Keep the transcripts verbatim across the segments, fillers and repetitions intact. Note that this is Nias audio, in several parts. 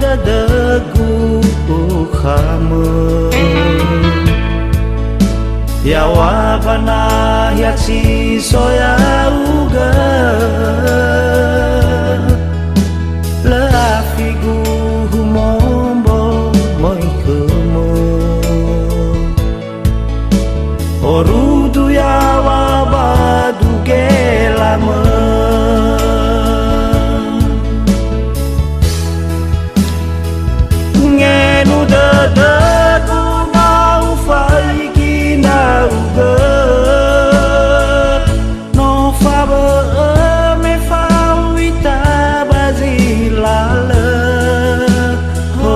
Dödögu ukhamö, yaŵa ba nahia si so ya'ugö, lö afigu humombo möi khömö. Orudu yaŵa ba dugelamö. Ngenu dödögu na ufaigi ndra'ugö. No fabö'ö me fao ita ba zi lalö. Ho,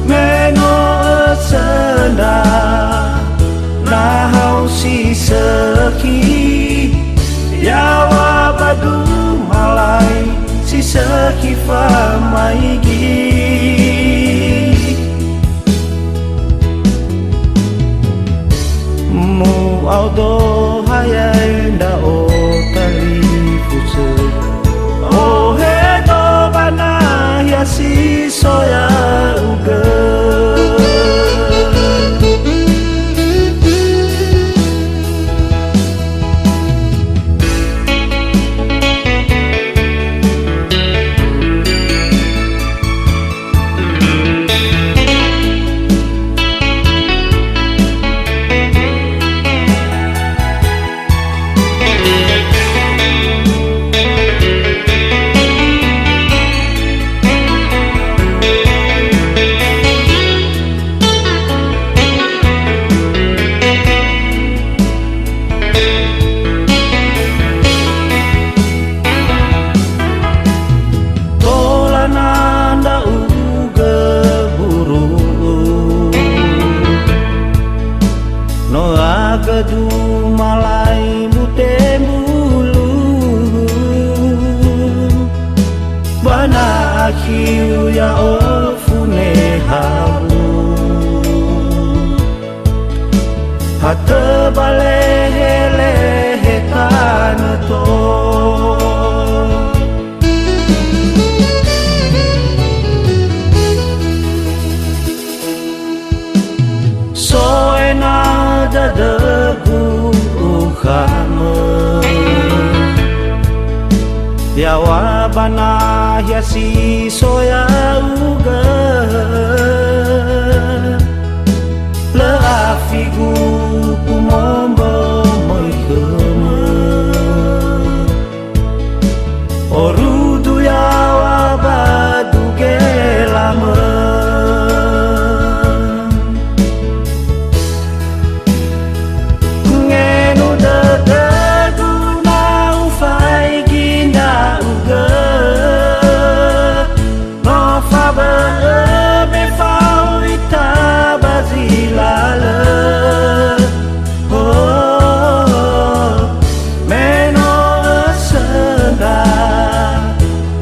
me no ösöndra, na hao si sökhi, yaŵa ba dumalai si sökhi famaigi. Mu'aodo hayae ndra'o talifusö. Ohedo ba nahia si so ya'ugö. Tola na ndra'ugö buru'u, no agö dumalai mutembulu, ba na akhiu ya'o fune hawu. Hatö ba lehelehe tanö to. So ena'ö dödögu ukhamö, yaŵa ba nahia si so ya'ugö. Lö afigu umombo möi khömö. Orudu yaŵa ba dugelamö. Ngenu dödögu na ufaigi ndra'ugö. No fabö'ö me fao ita ba zi lalö. Oh, me no ösöndra,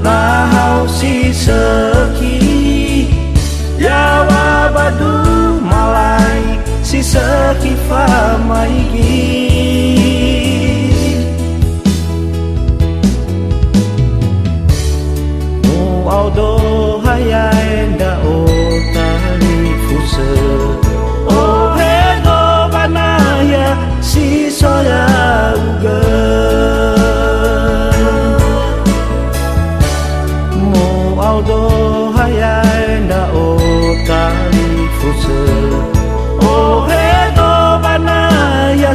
na hao si sökhi, yaŵa ba dumalai si sökhi famaigi. Mu'aodo hayae ndra'o talifusö. Ohedo ba nahia si so ya'ugö. Mu'aodo hayae ndra'o talifusö. Ohedo ba nahia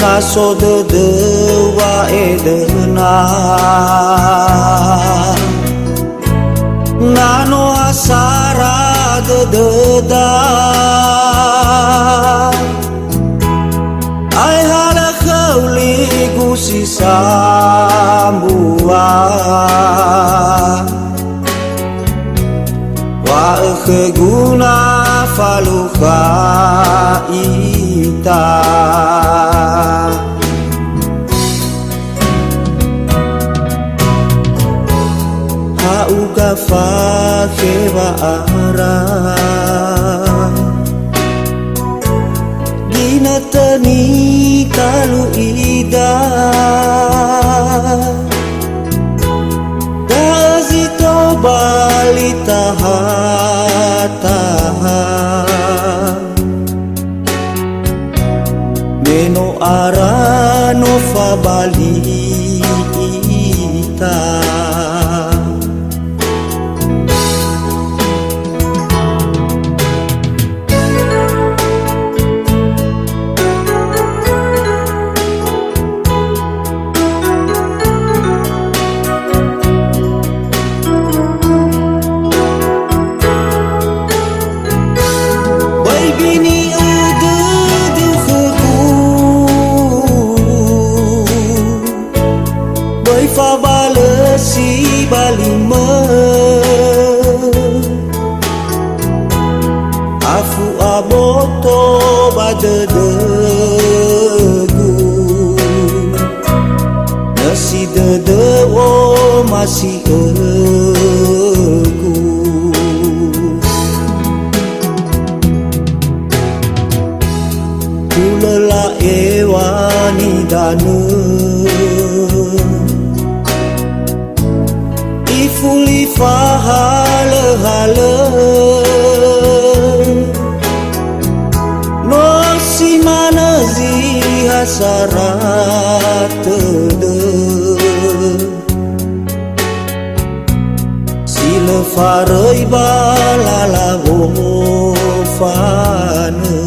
Na so dödöu wa'edöna, na no ha sara dödöda, aeha lö khöu ligu si sambua. Wa'ö khögu na falukha ita. Ha'uga fakhe wa'ara. Ginötö nitalu ida, da'ö zi tobali taha-taha. Me no ara no fabali ita. Böi bini'ö dödöu khögu, böi fabalö sibalimö. Afu aboto ba dödögu, nösi dödöu omasi'ögu. Hulö la'ewa nidanö. Ifuli fahalö-halö, no si manö zi ha sara tödö. Si lö faröi ba lala wofanö.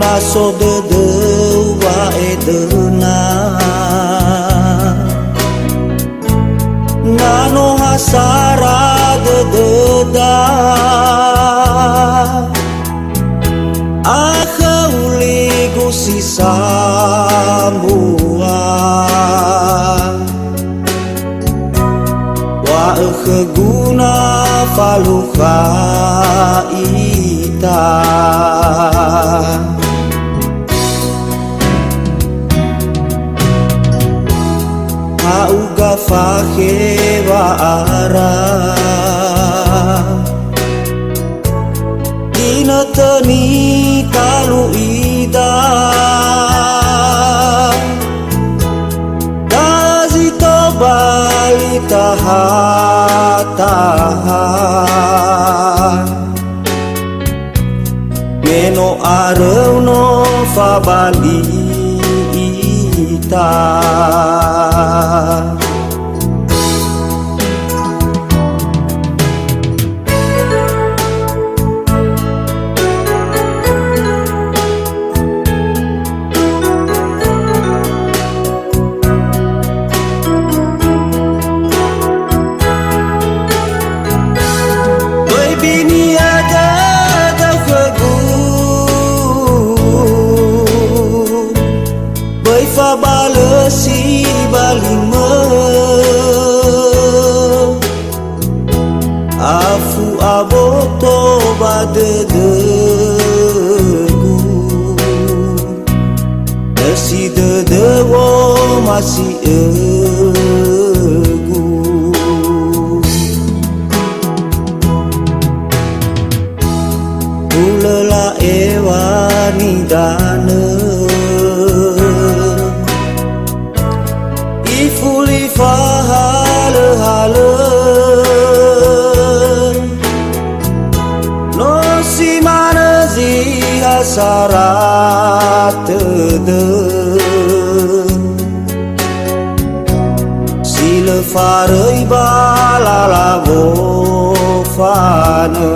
Na so dödöu wa'edöna, na no ha sara dödöda, akhöu ligu si sambua. Wa'ö khögu na falukha ita. Ha'uga fakhe wa'ara. Ginötö nitalu ida, da'ö zi tobali taha-taha. Me no aröu no fabali ita. Böi bini'ö dödöu khögu, böi fabalö sibalimö. Afu aboto ba dödögu, nösi dödöu omasi'ögu. Danö ifuli fahalö-halö, no si manö zi ha sara tödö. Si lö faröi ba lala wofanö.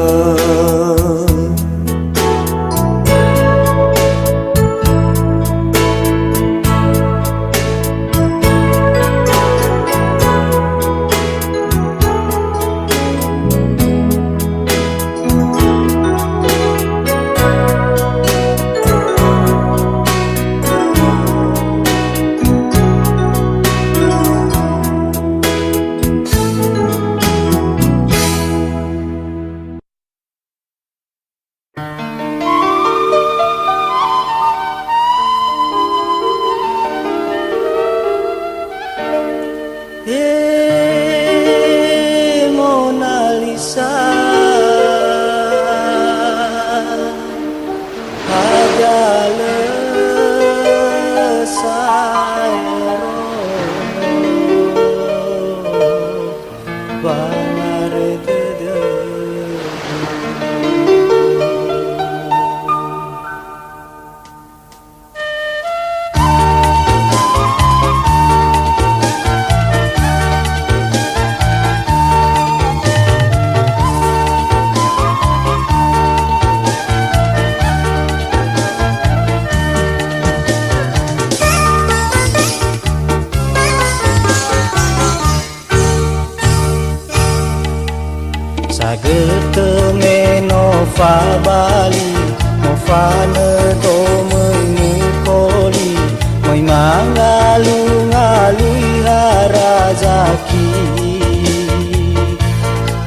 He Mona Lisa, hadia lö saero wanare dödögu. Sagötö me no fabali, mofanö domöi mukoli, möi mangalungalui ha razaki.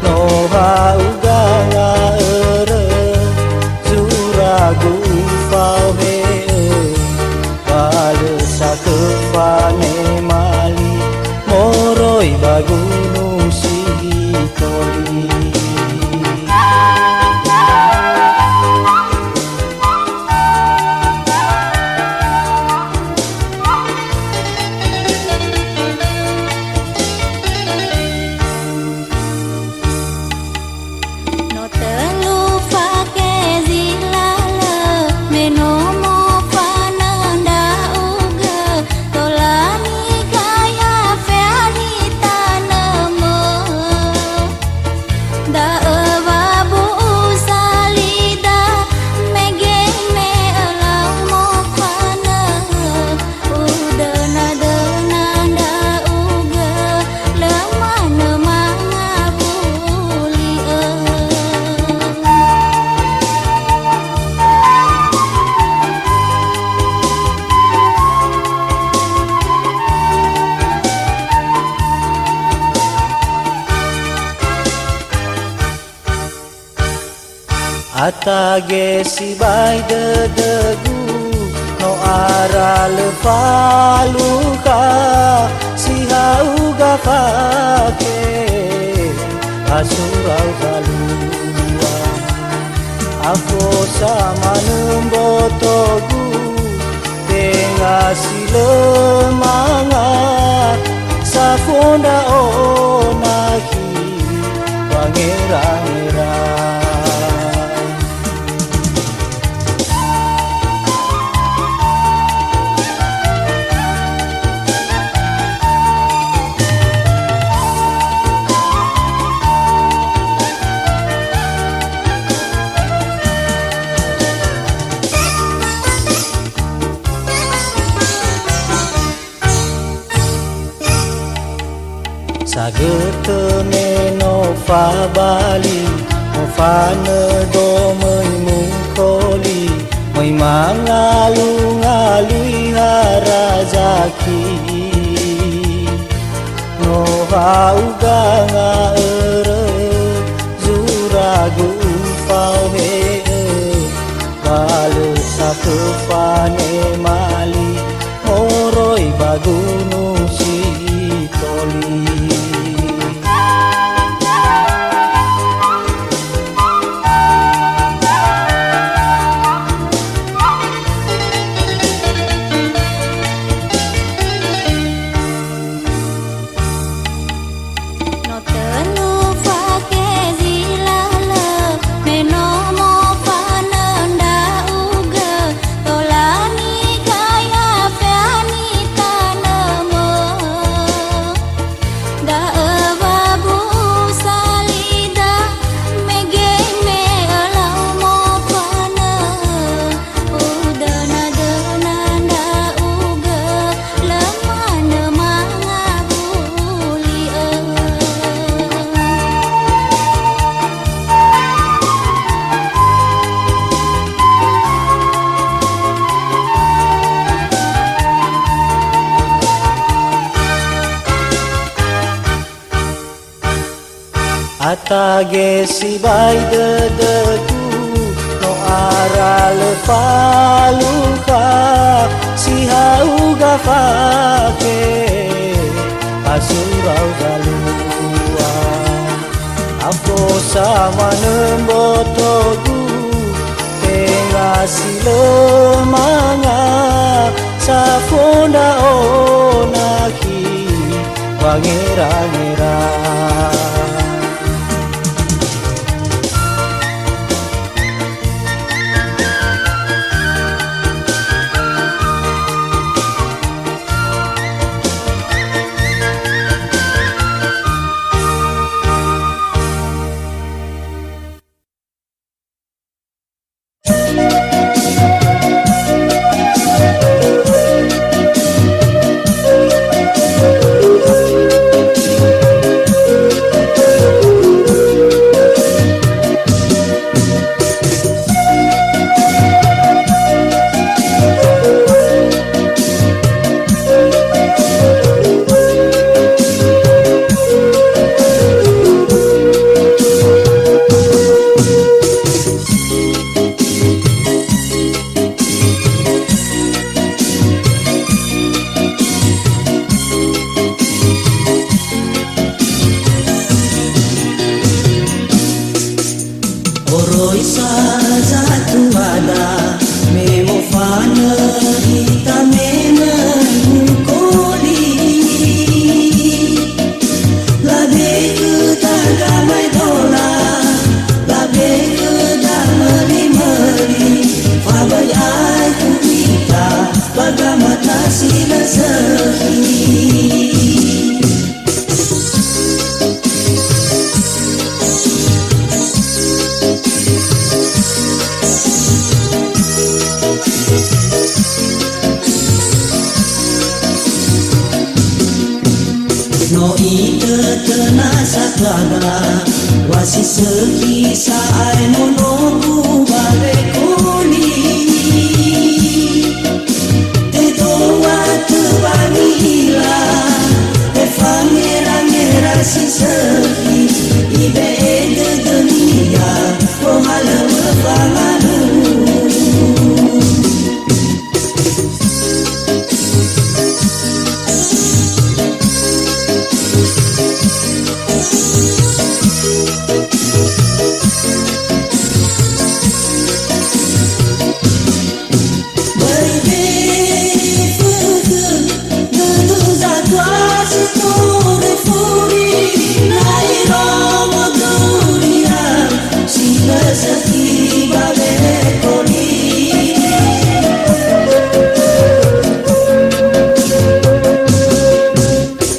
No ha'uga nga'örö, zuragu ufaohe'ö. Ba lö sakhö fanemali moroi ba Gunung Sitoli. No tölu fake zi lalö, me no mofanö ndra'ugö, tola nikhai ha feani tanömö. Da'ö wa bu'u salida, mege me ölau mofanö. Udöna-döna ndra'ugö, lö manö mangawuli'ö. Atage sibai dödögu, no ara lö falukha, si ha'uga fake, asurau falua. Afosa manö mbotogu, tenga si lö manga, safo ndra'o nakhi wangera-ngera. Sagötö me no fabali, mofanö domöi mukoli, möi mangalungalui ha razaki. No ha'uga nga'örö, zuragu ufaohe'ö, ba lö sakhö fanemali moroi ba Gunung Sitoli. Atage sibai dödögu, no ara lö falukha, si hauga fakhe, ba surau zalua. Afosa manö mbotogu, tenga si lö manga, safo ndra'o nakhi wangera-ngera. Moroi sa zatuada, me mofanö ita me möi mukoli. Labe'ö dangamaedola, labe'ö damöli-möli, fa böi aekhu ita, ba gamöta si lö sökhi. No itötöna satua, wa si sökhi sa'ae nonogu ba wekoli. Teto wa tö wangila, te fangera-ngera si sökhi, ibe'e dödönia, tohalöŵö fanganu.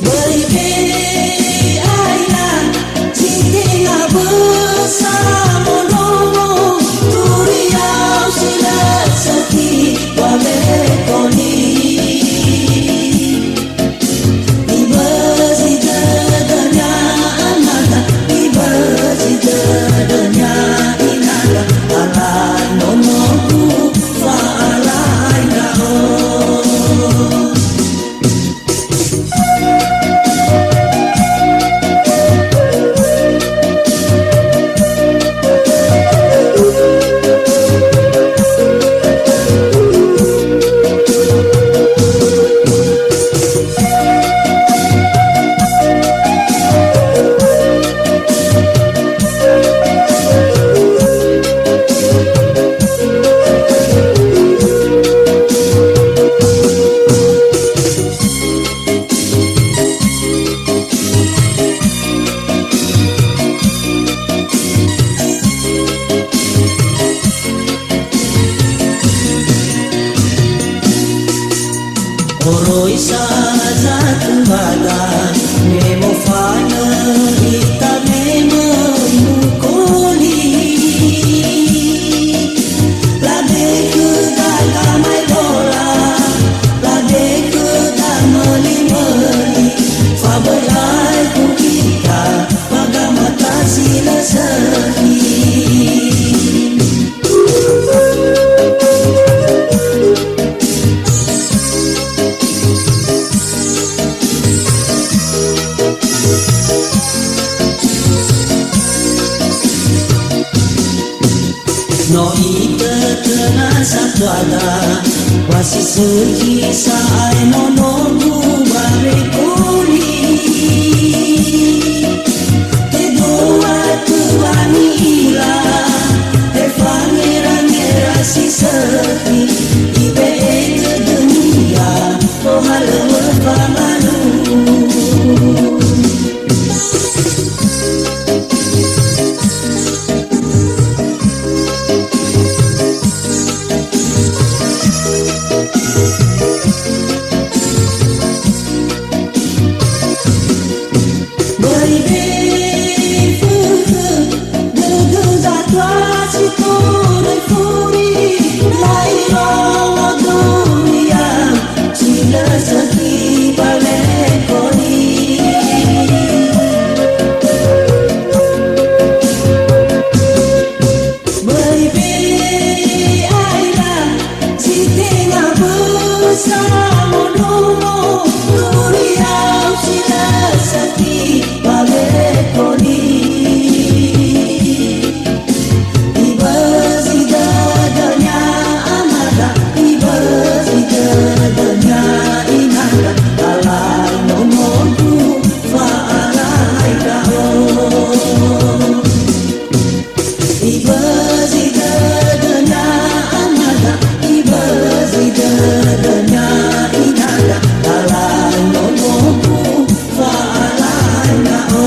Böi be aina, si tenga bösa mondrongo, turiau si lö sökhi, wa wekoli. Ibözi dödönia anata, ibözi dödönia inata, alai nonogu, fa'alai ndra'o. Moroi sa zatuada, me mofanö ita me möi mukoli. Labe'ö dangamaedola, labe'ö damöli-möli, fa böi aekhu ita, ba gamöta si lö sökhi. No itõtõna satuada, wa si sõkhi sa'ae nonogu ba wekoli. Kedua tuani ila, tefangerangera si sõkhi, ibe'e dödönia, tohalöŵö famalu. Böi befökhö dödö zatua si toröi furi, lai rongo duria si lö sökhi ba wekoli. Böi be aila si tenga bösa mondrongo, duriau si lö sökhi ba wekoli. Ibözi dödönia amada, ibözi dödönia inada, alai nonogu fa'alai ndra'o. Ibözi dödönia amada, ibözi dödönia inada, alai nonogu fa'alai ndra'o.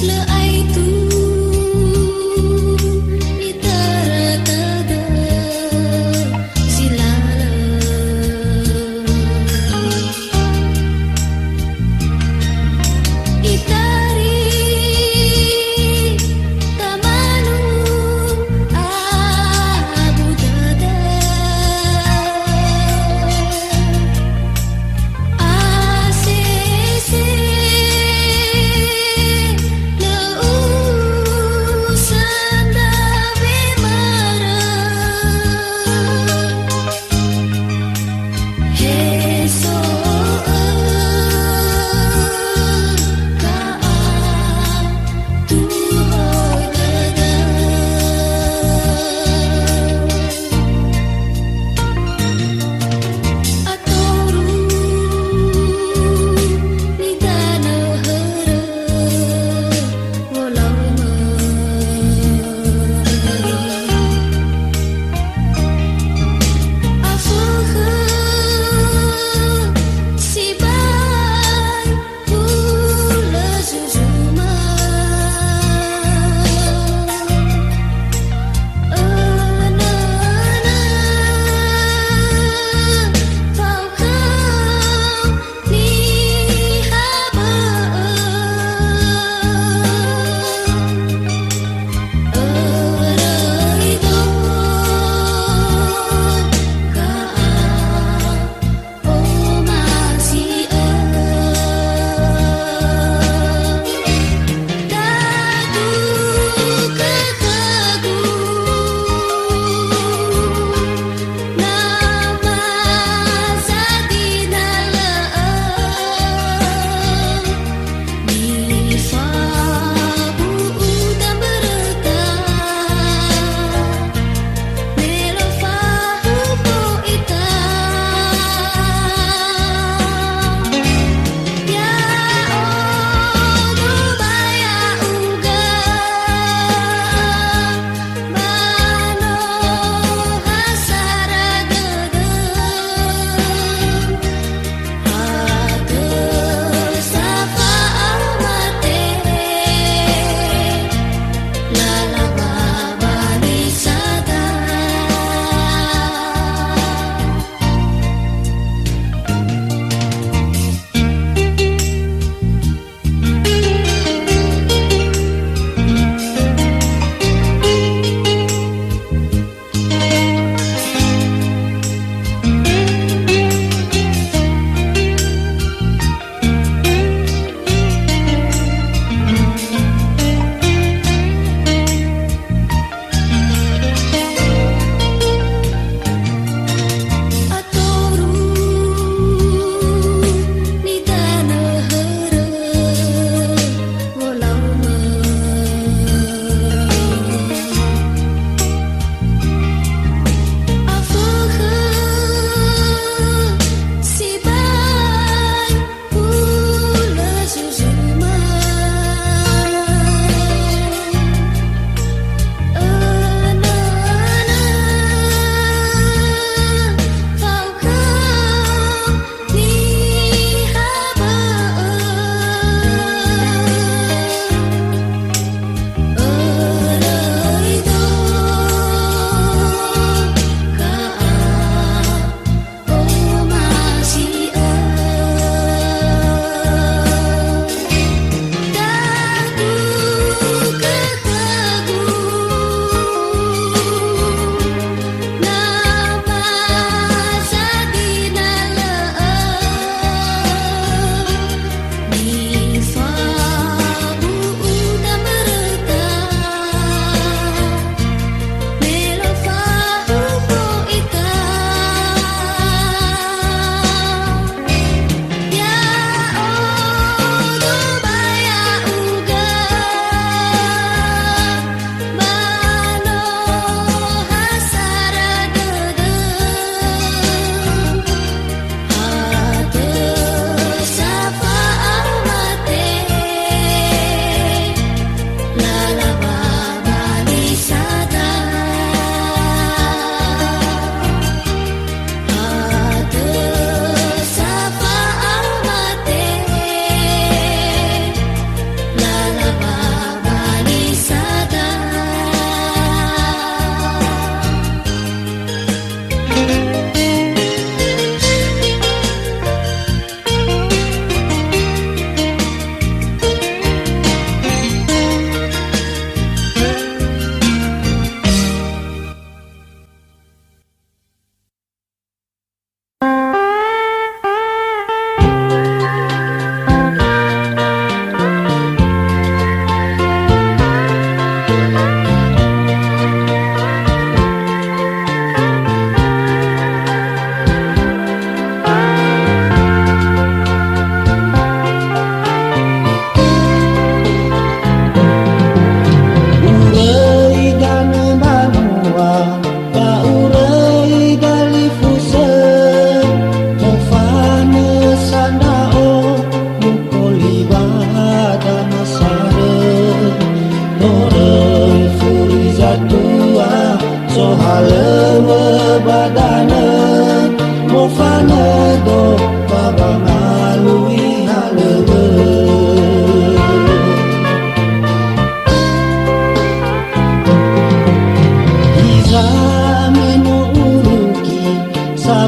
Lö aetu itara dödö si lalö. Itari tamanu abu dödö. Asese lö usanda wemara. He so'ö ka'a tuho dödö. Atoru nidanö hörö wolaumö. Afökhö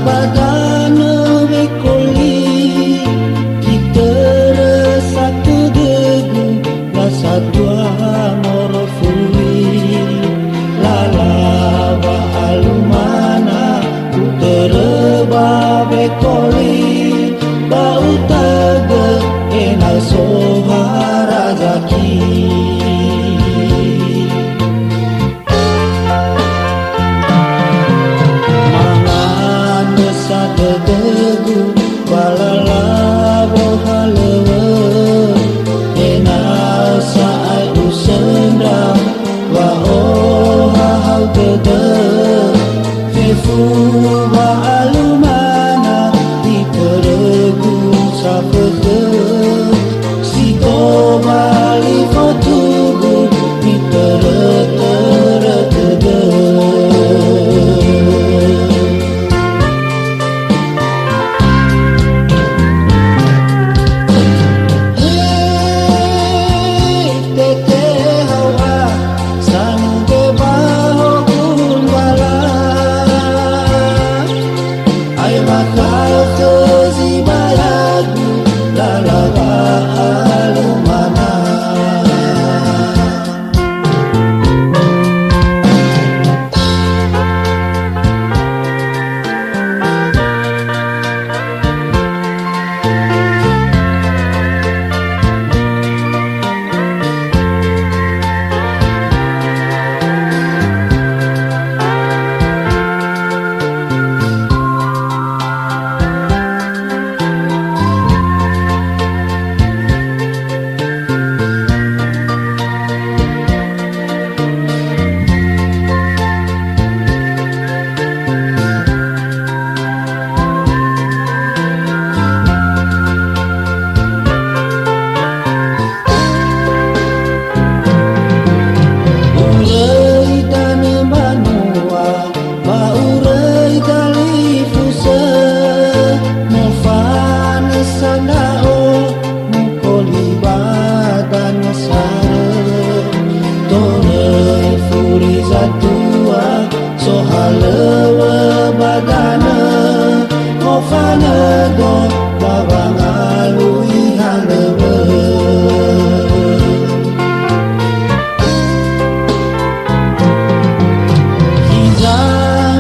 Ba danö wekoli, itörö sa tödögu, na satua moroi fuli. Lala wa'alumana, utörö ba wekoli, ba utagö ena'ö so harazaki. Mangandrö sa dödögu, ba lala wohalöŵö, ena'ö sa'ae usöndra, wa'ohahau dödö, fefu wa'alumana, itörögu safökhö. Si tobali fotugu, mitörö-törö tödö. He, tete haoa, sanuge ba hogu mbala. Ae makhakhö zibayagu, lala wa'alumana. Uröi danö mbanua, ba uröi dalifusö, mofanö sa ndra'o, mukoli ba danö sarö. Toröi furi zatua, sohalöŵö ba danö, mofanödo ba wangalui halöŵö. Hiza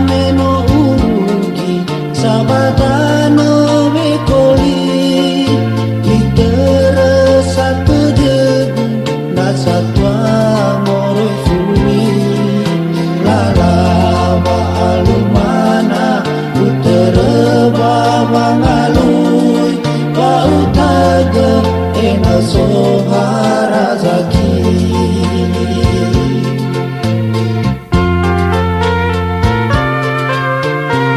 me no urugi, sa ba danö wekoli, itörö sa tödögu, na satua moroi fuli. Lala wa'alumana, utörö ba wangalui, ba utagö ena'ö so harazaki.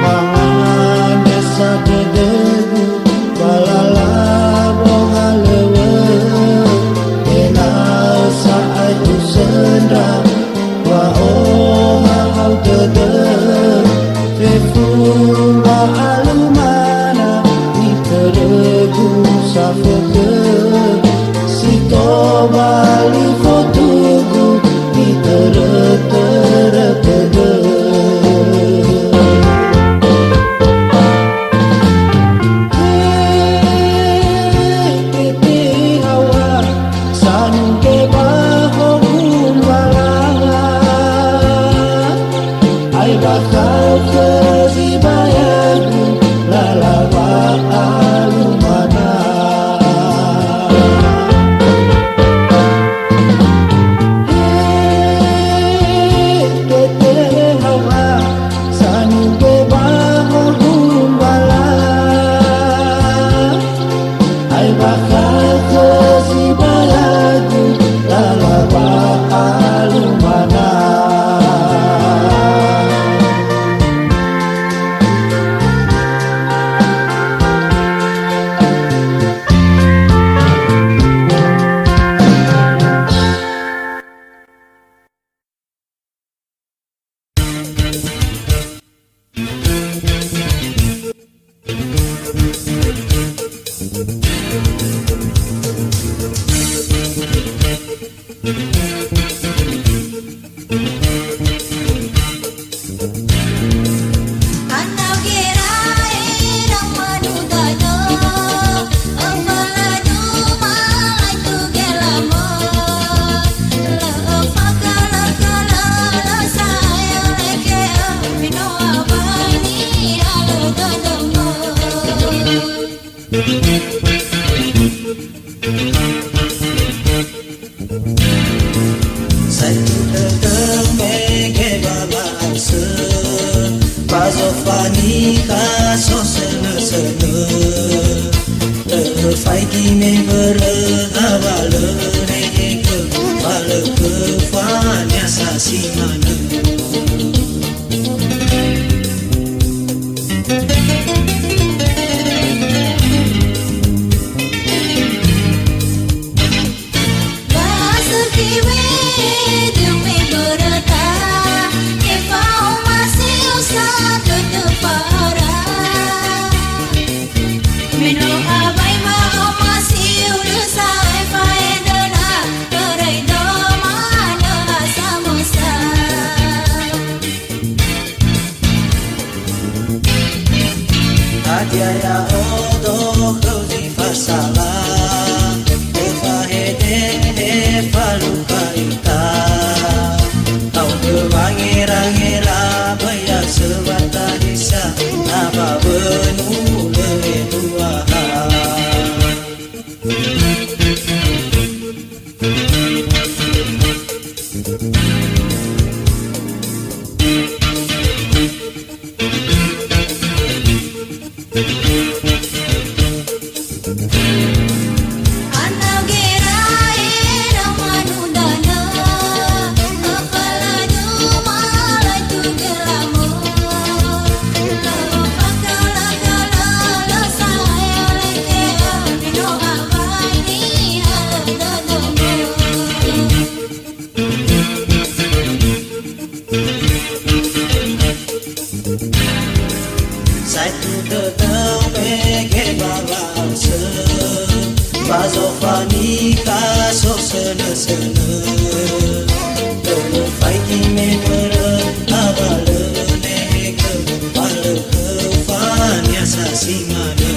Mangandrö sa dödögu, ba lala wohalöŵö, ena'ö sa'ae usöndra, wa'ohahau dödö, fefu wa'alumana, itörögu safökhö, si tobali fotugu, itörö-törö tödö. He, tete haoa, sanuge ba hogu mbala. Ae bakhakhö zibayagu, lala wa'alumana. Saetu dödöu mege ba wa'ausö, ba zofani kha so sönö-sönö. Lö faigi me börö ha wa lö regegö, ba lö göfania sa si manö. Ba sökhi we dödöu me böröta, efa'omasi usa tödö fa'ara. Me no awai ma'omasi ulö sa'ae fa'edöna, törai do manö ha samösa. Hadia ya'odo khöu zi fasala, öfahedehe falukha ita. Haogö wangera-ngera böi ya söwata disa, na ba wönu lö eluaha. Saetu dödöu mege ba wa'ausö, ba zofani kha so sönö-sönö. Lö faigi me börö, ha wa lö negö, ba lö göfania sa si manö.